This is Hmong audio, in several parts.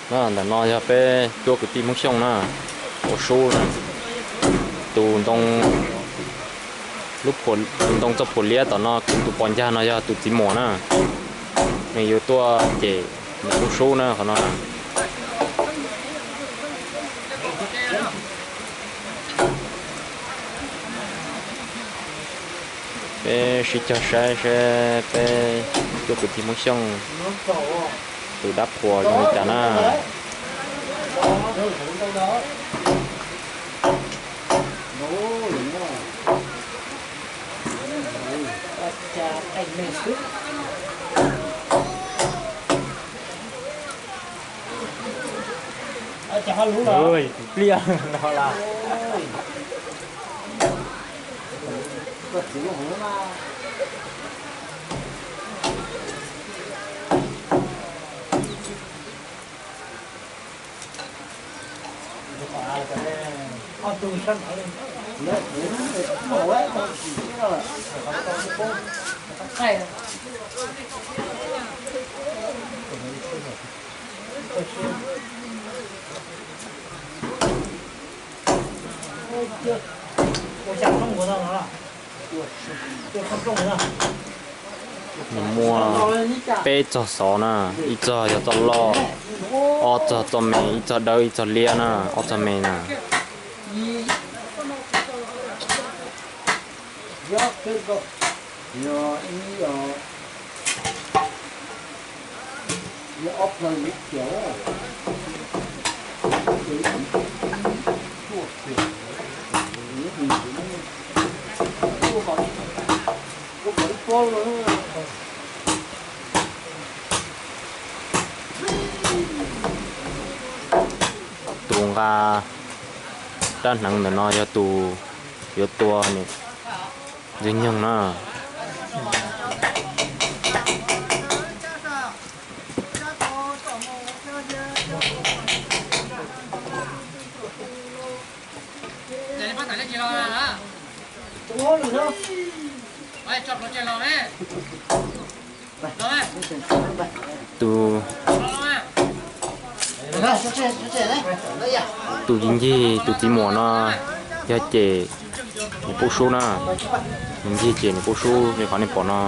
Ntawm no yog peb cuab kwv tij Hmoob Xyooj na, ua sub na. Tus ntoo, lub, tus ntoo txoj phuam liab tom no, kuv tus pos ncag no yog tus txiv muam na. Nws yuav tuaj cem nws tus sub na qhov no. Peb sib cog saib seb peb cuab kwv tij Hmoob Xyooj tus dab qhuas zoo li cas na. Pliaj no las. Nws muaj peb txog xov na, ib txog yog txoj loj, ob txog txoj me, ib txog dawb ib txog liab na, ob txog me na. Tus nqa rab hneev ntawm no yog tus yuav tua ntxwg nyoog na. Tus, tus ncig tus txiv muam no yog cem nws pub sub na. Nws ncig cem nws pub sub li qhov nej pom no.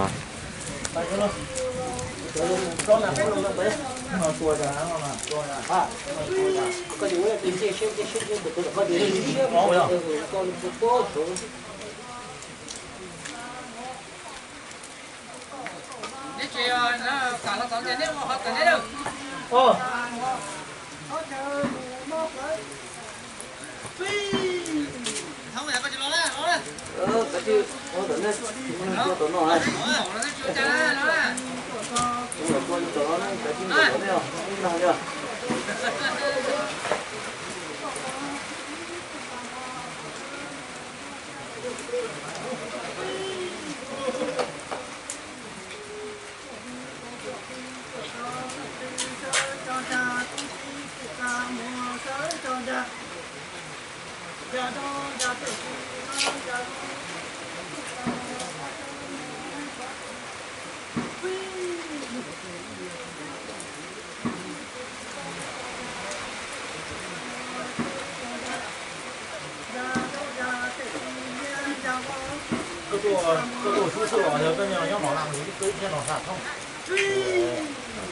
Koj tuaj sub xwb los yog koj nyob no na, koj ib pliag no xa thoob.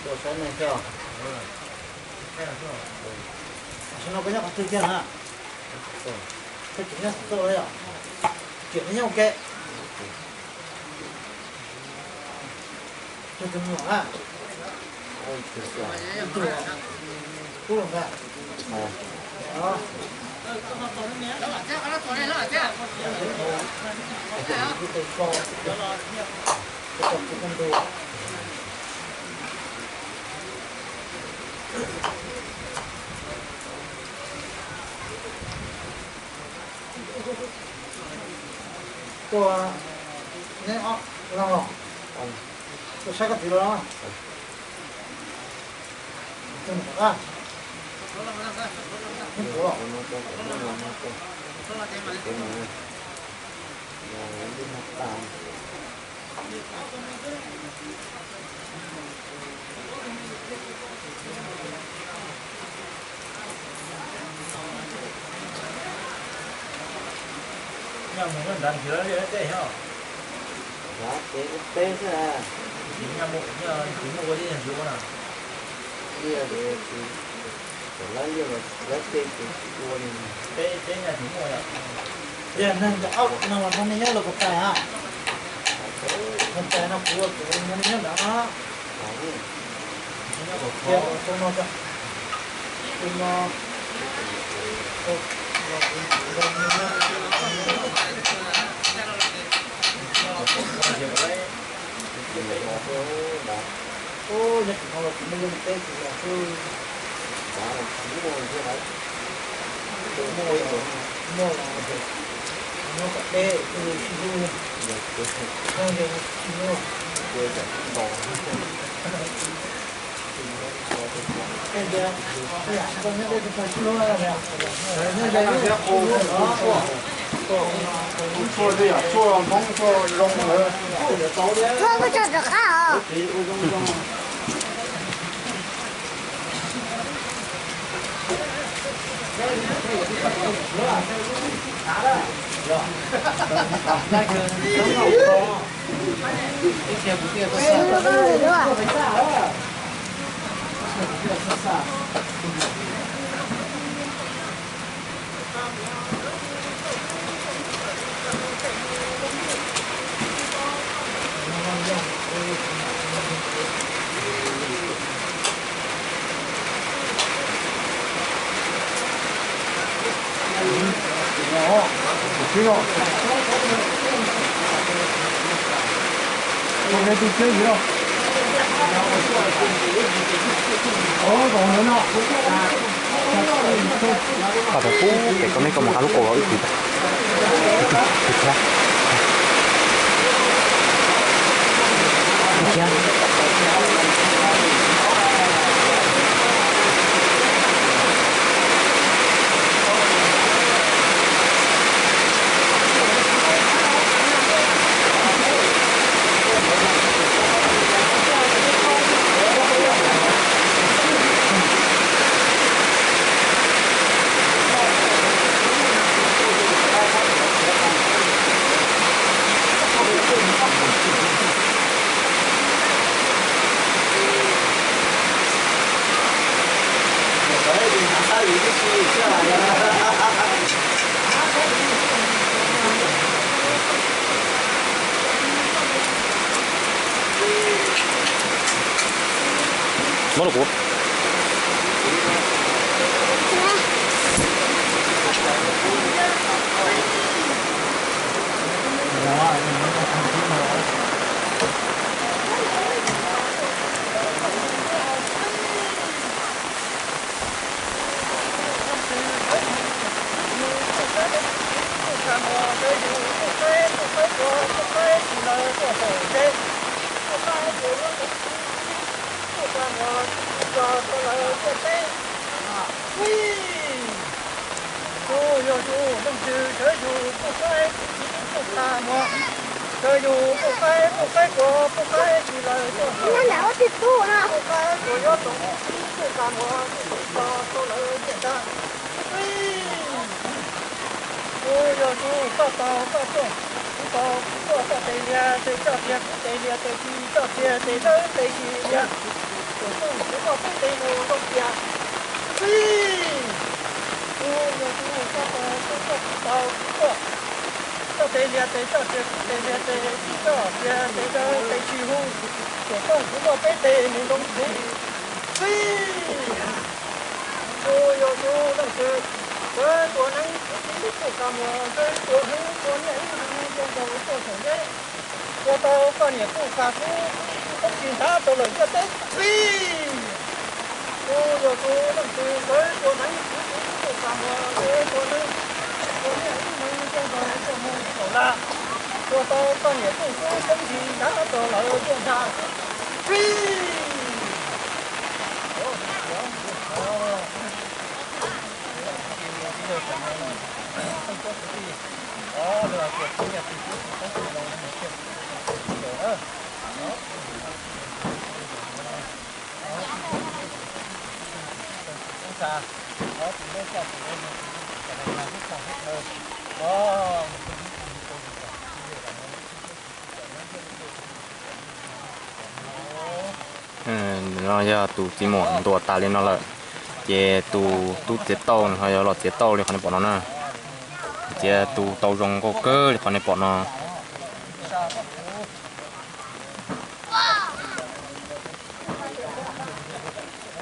Tuaj saib neeg thiab. Tam sim no koj nyob qhov twg kiag na? Koj tseem nyob qhov twg los yog? Tseem nyob ua ke. Tus tub los ntag. Tuaj, neb ob leeg los? Tuaj saib koj txiv los? Nyob mus nyob nrad nrhiav liaj tej os. Nrad ces ua teb xwb a. Tsis muaj ua liaj yog tsis ua na. Liaj ces tsis lawv liaj los lawv tej ces tsis ua li. Teb teb nyaj tsis muaj yom. Liaj neeg ntawm auj no mas nrog nej nyob los puas txais ha? Puas txais no kuv ua kuv nrog nej nyob ntawd no. Nyob puas kho no. Ub, yog tsis no los kuv muaj yeej teb tsis los xwb. Muaj los muaj los muaj kom deb tsis hlub, muaj ces tsis muaj. Tej tias, tej yam koj nyob deb tsis tau sib hlub na. Tshuaj tej yam tshuaj Hmoob tshuaj zoo lawm. Koj tso rov qab os. Qhov thaum pub pem koj meb koj mus nqa lub qau los wb kis. Muab rau kuv. Tus yog tus leej twg sawv yug tuaj qaib tuaj qab muag, sawv yug tuaj qaib tuaj qaib kuas tuaj qaib tsis lawv tuaj hawm, tuaj qaib kuas yuav tau tuaj qab muag tuaj tsis tau rau lawv tiam ntag. Tus yog tus paj tau paj tuaj, kuv tau kuv tuaj txoj tes lias tes coj tiag, kuv tes lias tes tsis coj tiag, tes dawb tes tsis lias, kuv tuaj kuv muaj peb tes mus zoo tiag. Tus yog tus paj tau paj tuaj, kuv tau kuv tuaj txoj tes lias tes coj tiag, kuv tes lias tes tsis coj tiag, tes dawb tes tsis hu, kuv tuaj kuv muaj peb tes mus zoo ntxiv. Xib, tus yog tus leej twg sawv tua neeb kuv txiv tuaj qab muag, sawv tua neeb tua niaj ib neeg nce nkaus tuaj saum zeb, tua tau poj niam kuj qab kub, koob tsis ntab rau lawm ntiaj teb. Xib, tus yog tus leej twg sawv tua neeb kuv txiv tuaj qab muag, sawv tua neeb tua niaj ib neeg nce nkaus tuaj mus saum laj, tua tau poj niam kuj kub, koob tsis ntab rau lawm ntiaj ntag. Xib, No yog tus txiv muam ntuas tas li no lawm, ces tus tub txiav tauj no ho yuav los txiav tauj li qhov nej pom no na. Txiav tus tau zoo nkauj kawg li qhov nej pom no.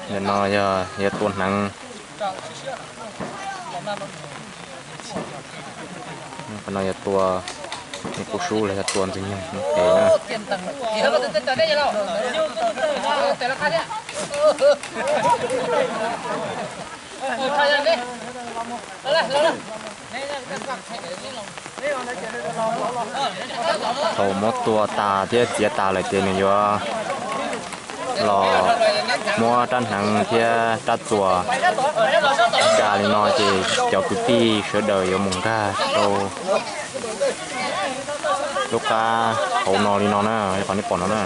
Ntawm no yog yuav tua hneev. Qhov no yog tua, kuv sub los yog tua ntxwg nyoog no es na. Thaum muab tua tas thiab txiav tas lawm ces nws yuav los muab rab hneev thiab rab txuas da li no ces cov kwv tij sawv daws yuav mus nkag rau lub qab hauv no li no na, li qhov nej pom no na.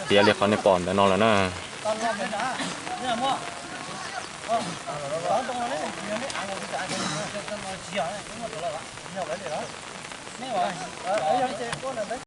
Tiav li qhov nej pom ntawm no lawm na.